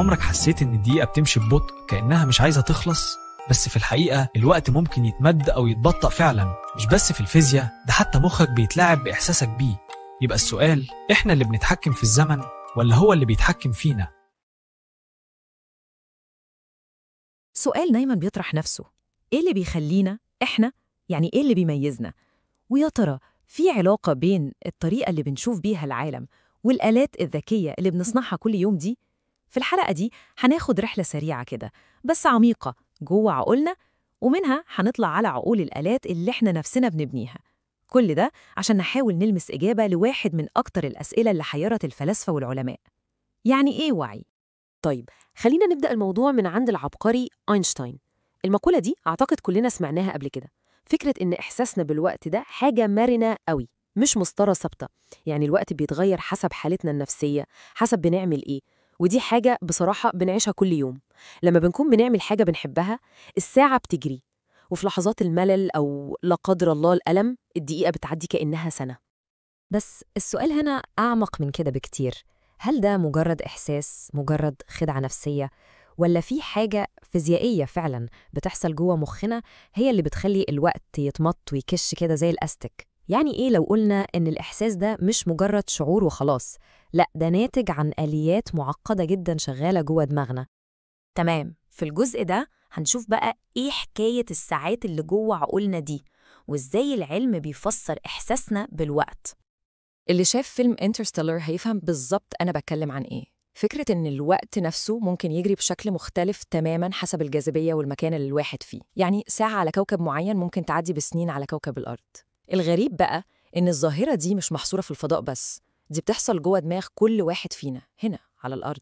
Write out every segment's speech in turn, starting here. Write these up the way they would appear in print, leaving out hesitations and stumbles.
عمرك حسيت إن الدقيقة بتمشي ببطء كأنها مش عايزة تخلص؟ بس في الحقيقة الوقت ممكن يتمد أو يتبطأ فعلا، مش بس في الفيزياء، ده حتى مخك بيتلاعب بإحساسك بيه. يبقى السؤال، إحنا اللي بنتحكم في الزمن ولا هو اللي بيتحكم فينا؟ سؤال دايما بيطرح نفسه، إيه اللي بيخلينا إحنا، يعني إيه اللي بيميزنا؟ ويا ترى في علاقة بين الطريقة اللي بنشوف بيها العالم والآلات الذكية اللي بنصنعها كل يوم دي؟ في الحلقة دي هناخد رحلة سريعة كده بس عميقة جوه عقولنا، ومنها هنطلع على عقول الآلات اللي احنا نفسنا بنبنيها. كل ده عشان نحاول نلمس إجابة لواحد من أكتر الأسئلة اللي حيرت الفلاسفة والعلماء، يعني إيه وعي؟ طيب خلينا نبدأ الموضوع من عند العبقري أينشتاين. المقولة دي أعتقد كلنا سمعناها قبل كده، فكرة إن إحساسنا بالوقت ده حاجة مرنة قوي، مش مسطرة ثابتة. يعني الوقت بيتغير حسب حالتنا النفسية، حسب بنعمل إيه، ودي حاجة بصراحة بنعيشها كل يوم. لما بنكون بنعمل حاجة بنحبها الساعة بتجري، وفي لحظات الملل أو لا قدر الله الألم الدقيقة بتعدي كأنها سنة. بس السؤال هنا أعمق من كده بكتير، هل ده مجرد إحساس، مجرد خدعة نفسية، ولا في حاجة فيزيائية فعلا بتحصل جوه مخنا هي اللي بتخلي الوقت يتمط ويكش كده زي الأستك؟ يعني إيه لو قلنا إن الإحساس ده مش مجرد شعور وخلاص، لا ده ناتج عن آليات معقدة جدا شغالة جوه دماغنا؟ تمام، في الجزء ده هنشوف بقى إيه حكاية الساعات اللي جوه عقولنا دي، وإزاي العلم بيفسر إحساسنا بالوقت. اللي شاف فيلم انترستيلر هيفهم بالظبط أنا بتكلم عن إيه. فكرة إن الوقت نفسه ممكن يجري بشكل مختلف تماماً حسب الجاذبية والمكان اللي الواحد فيه. يعني ساعة على كوكب معين ممكن تعدي بسنين على كوكب الأرض. الغريب بقى إن الظاهرة دي مش محصورة في الفضاء بس، دي بتحصل جوه دماغ كل واحد فينا هنا على الأرض.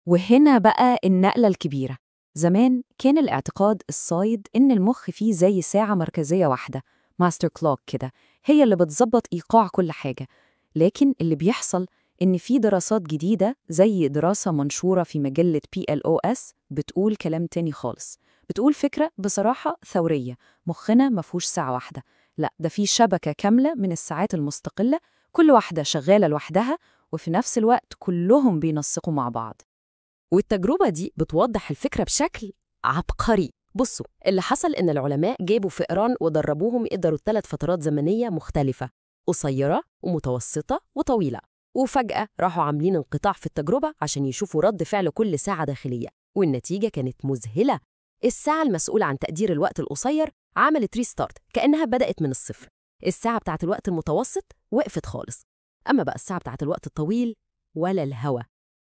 وهنا بقى النقلة الكبيرة. زمان كان الاعتقاد الصايد إن المخ فيه زي ساعة مركزية واحدة، master clock كده، هي اللي بتظبط إيقاع كل حاجة. لكن اللي بيحصل إن في دراسات جديدة زي دراسة منشورة في مجلة PLOS بتقول كلام تاني خالص، بتقول فكرة بصراحة ثورية، مخنا مفهوش ساعة واحدة، لا ده في شبكة كاملة من الساعات المستقلة، كل واحدة شغالة لوحدها وفي نفس الوقت كلهم بينسقوا مع بعض. والتجربة دي بتوضح الفكرة بشكل عبقري. بصوا، اللي حصل إن العلماء جابوا فئران ودربوهم يقدروا 3 فترات زمنية مختلفة، قصيرة ومتوسطة وطويلة، وفجأة راحوا عاملين انقطاع في التجربة عشان يشوفوا رد فعل كل ساعة داخلية، والنتيجة كانت مذهلة. الساعة المسؤولة عن تقدير الوقت القصير عملت restart كأنها بدأت من الصفر. الساعة بتاعت الوقت المتوسط وقفت خالص. أما بقى الساعة بتاعت الوقت الطويل ولا الهوا،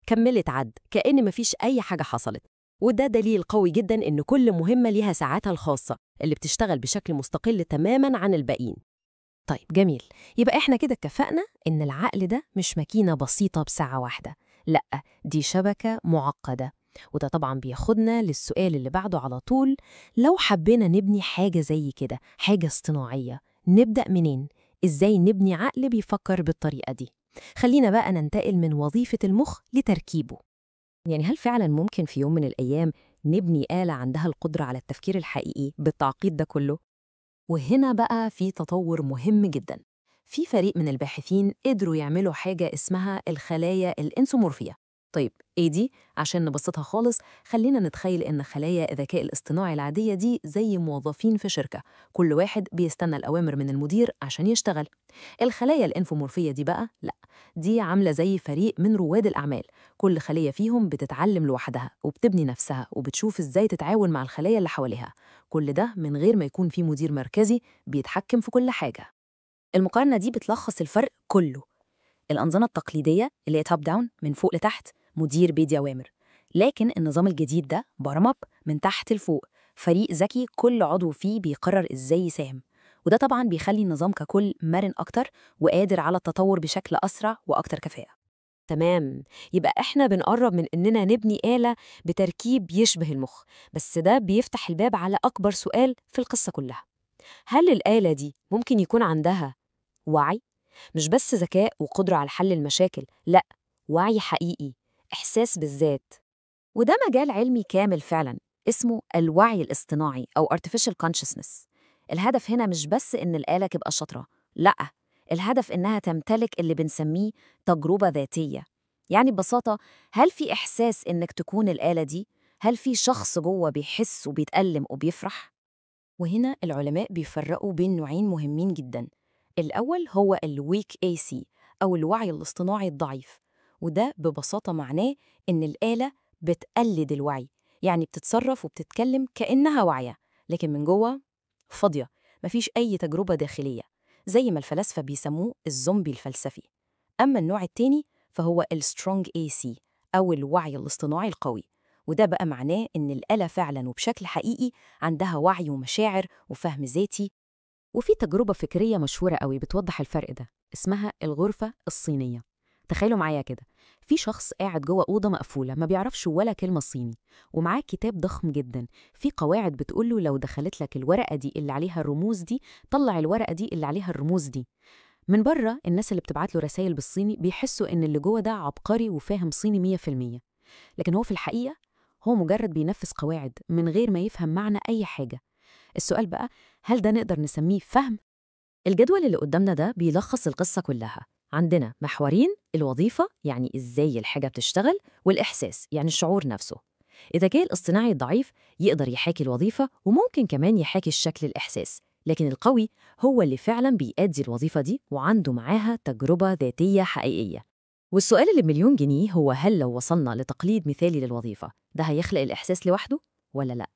كملت عد كأن مفيش أي حاجة حصلت. وده دليل قوي جدا إن كل مهمة ليها ساعاتها الخاصة اللي بتشتغل بشكل مستقل تماما عن الباقيين. طيب جميل، يبقى إحنا كده اتفقنا إن العقل ده مش ماكينة بسيطة بساعة واحدة، لأ دي شبكة معقدة. وده طبعا بياخدنا للسؤال اللي بعده على طول، لو حبينا نبني حاجة زي كده، حاجة اصطناعية، نبدأ منين؟ إزاي نبني عقل بيفكر بالطريقة دي؟ خلينا بقى ننتقل من وظيفة المخ لتركيبه. يعني هل فعلا ممكن في يوم من الأيام نبني آلة عندها القدرة على التفكير الحقيقي بالتعقيد ده كله؟ وهنا بقى في تطور مهم جدا. في فريق من الباحثين قدروا يعملوا حاجة اسمها الخلايا الإنسومورفية. طيب إيه دي؟ عشان نبسطها خالص خلينا نتخيل إن خلايا الذكاء الاصطناعي العادية دي زي موظفين في شركة، كل واحد بيستنى الأوامر من المدير عشان يشتغل. الخلايا الإنفومورفية دي بقى لا، دي عاملة زي فريق من رواد الأعمال، كل خلية فيهم بتتعلم لوحدها وبتبني نفسها وبتشوف إزاي تتعاون مع الخلايا اللي حواليها، كل ده من غير ما يكون في مدير مركزي بيتحكم في كل حاجة. المقارنة دي بتلخص الفرق كله. الأنظمة التقليدية اللي هي top down من فوق لتحت، مدير بيدي أوامر، لكن النظام الجديد ده bottom up من تحت لفوق، فريق ذكي كل عضو فيه بيقرر إزاي يساهم، وده طبعا بيخلي النظام ككل مرن أكتر وقادر على التطور بشكل أسرع وأكتر كفاءة. تمام، يبقى إحنا بنقرب من إننا نبني آلة بتركيب يشبه المخ، بس ده بيفتح الباب على أكبر سؤال في القصة كلها، هل الآلة دي ممكن يكون عندها وعي؟ مش بس ذكاء وقدرة على حل المشاكل، لأ، وعي حقيقي، إحساس بالذات. وده مجال علمي كامل فعلا، اسمه الوعي الاصطناعي أو Artificial Consciousness. الهدف هنا مش بس إن الآلة تبقى شاطرة، لأ، الهدف إنها تمتلك اللي بنسميه تجربة ذاتية. يعني ببساطة، هل في إحساس إنك تكون الآلة دي؟ هل في شخص جوه بيحس وبيتألم وبيفرح؟ وهنا العلماء بيفرقوا بين نوعين مهمين جدا. الأول هو ال weak AC أو الوعي الاصطناعي الضعيف، وده ببساطة معناه إن الآلة بتقلد الوعي، يعني بتتصرف وبتتكلم كأنها واعية، لكن من جوه فاضية، مفيش أي تجربة داخلية، زي ما الفلاسفة بيسموه الزومبي الفلسفي. أما النوع التاني فهو ال strong AC أو الوعي الاصطناعي القوي، وده بقى معناه إن الآلة فعلاً وبشكل حقيقي عندها وعي ومشاعر وفهم ذاتي. وفي تجربة فكرية مشهورة قوي بتوضح الفرق ده، اسمها الغرفة الصينية. تخيلوا معايا كده، في شخص قاعد جوه أوضة مقفولة ما بيعرفش ولا كلمة صيني، ومعاه كتاب ضخم جدا في قواعد بتقوله لو دخلت لك الورقة دي اللي عليها الرموز دي طلع الورقة دي اللي عليها الرموز دي. من بره الناس اللي بتبعت له رسائل بالصيني بيحسوا إن اللي جوه ده عبقري وفاهم صيني 100%، لكن هو في الحقيقة هو مجرد بينفذ قواعد من غير ما يفهم معنى أي حاجة. السؤال بقى، هل ده نقدر نسميه فهم؟ الجدول اللي قدامنا ده بيلخص القصة كلها. عندنا محورين: الوظيفة، يعني إزاي الحاجة بتشتغل، والإحساس، يعني الشعور نفسه. الذكاء الاصطناعي الضعيف يقدر يحاكي الوظيفة وممكن كمان يحاكي الشكل الإحساس، لكن القوي هو اللي فعلاً بيأدي الوظيفة دي وعنده معاها تجربة ذاتية حقيقية. والسؤال اللي بمليون جنيه هو، هل لو وصلنا لتقليد مثالي للوظيفة ده هيخلق الإحساس لوحده ولا لأ؟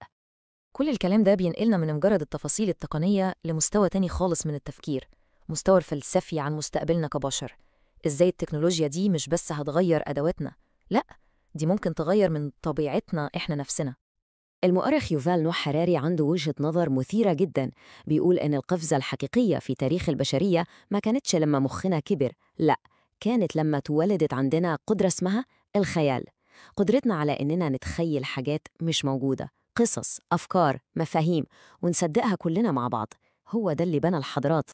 كل الكلام ده بينقلنا من مجرد التفاصيل التقنية لمستوى تاني خالص من التفكير، مستوى الفلسفي عن مستقبلنا كبشر. إزاي التكنولوجيا دي مش بس هتغير أدواتنا، لأ، دي ممكن تغير من طبيعتنا إحنا نفسنا. المؤرخ يوفال نوح حراري عنده وجهة نظر مثيرة جدا، بيقول إن القفزة الحقيقية في تاريخ البشرية ما كانتش لما مخنا كبر، لأ، كانت لما تولدت عندنا قدرة اسمها الخيال، قدرتنا على إننا نتخيل حاجات مش موجودة، قصص، أفكار، مفاهيم، ونصدقها كلنا مع بعض. هو ده اللي بنى الحضارات.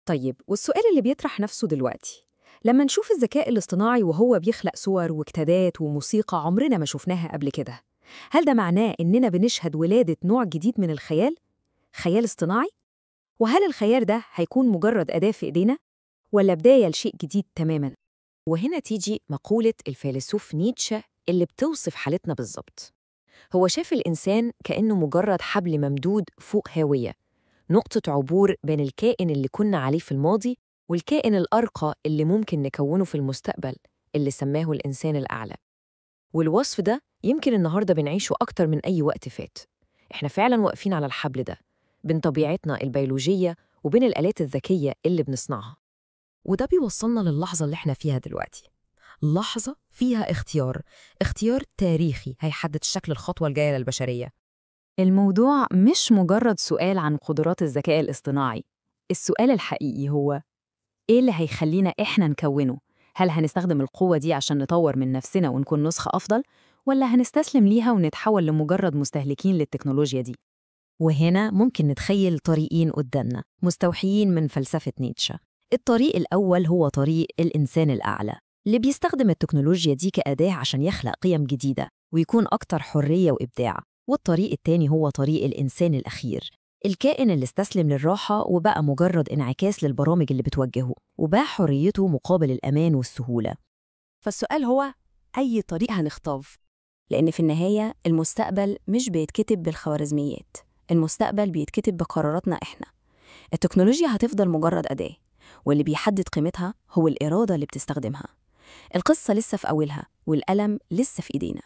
طيب، والسؤال اللي بيطرح نفسه دلوقتي، لما نشوف الذكاء الاصطناعي وهو بيخلق صور وكتابات وموسيقى عمرنا ما شفناها قبل كده، هل ده معناه إننا بنشهد ولادة نوع جديد من الخيال؟ خيال اصطناعي؟ وهل الخيال ده هيكون مجرد أداة في إيدينا؟ ولا بداية لشيء جديد تماماً؟ وهنا تيجي مقولة الفيلسوف نيتشه اللي بتوصف حالتنا بالظبط. هو شاف الإنسان كأنه مجرد حبل ممدود فوق هاوية، نقطة عبور بين الكائن اللي كنا عليه في الماضي والكائن الأرقى اللي ممكن نكونه في المستقبل، اللي سماه الإنسان الأعلى. والوصف ده يمكن النهاردة بنعيشه أكتر من أي وقت فات. إحنا فعلاً واقفين على الحبل ده، بين طبيعتنا البيولوجية وبين الآلات الذكية اللي بنصنعها. وده بيوصلنا للحظة اللي احنا فيها دلوقتي، لحظة فيها اختيار، اختيار تاريخي هيحدد شكل الخطوة الجاية للبشرية. الموضوع مش مجرد سؤال عن قدرات الذكاء الاصطناعي، السؤال الحقيقي هو إيه اللي هيخلينا إحنا نكونه؟ هل هنستخدم القوة دي عشان نطور من نفسنا ونكون نسخة أفضل؟ ولا هنستسلم ليها ونتحول لمجرد مستهلكين للتكنولوجيا دي؟ وهنا ممكن نتخيل طريقين قدامنا مستوحيين من فلسفة نيتشه. الطريق الأول هو طريق الإنسان الأعلى، اللي بيستخدم التكنولوجيا دي كأداة عشان يخلق قيم جديدة ويكون أكتر حرية وإبداع. والطريق التاني هو طريق الإنسان الأخير، الكائن اللي استسلم للراحة وبقى مجرد انعكاس للبرامج اللي بتوجهه، وباع حريته مقابل الأمان والسهولة. فالسؤال هو، أي طريق هنختار؟ لأن في النهاية المستقبل مش بيتكتب بالخوارزميات، المستقبل بيتكتب بقراراتنا إحنا. التكنولوجيا هتفضل مجرد أداة، واللي بيحدد قيمتها هو الإرادة اللي بتستخدمها. القصة لسه في أولها، والقلم لسه في إيدينا.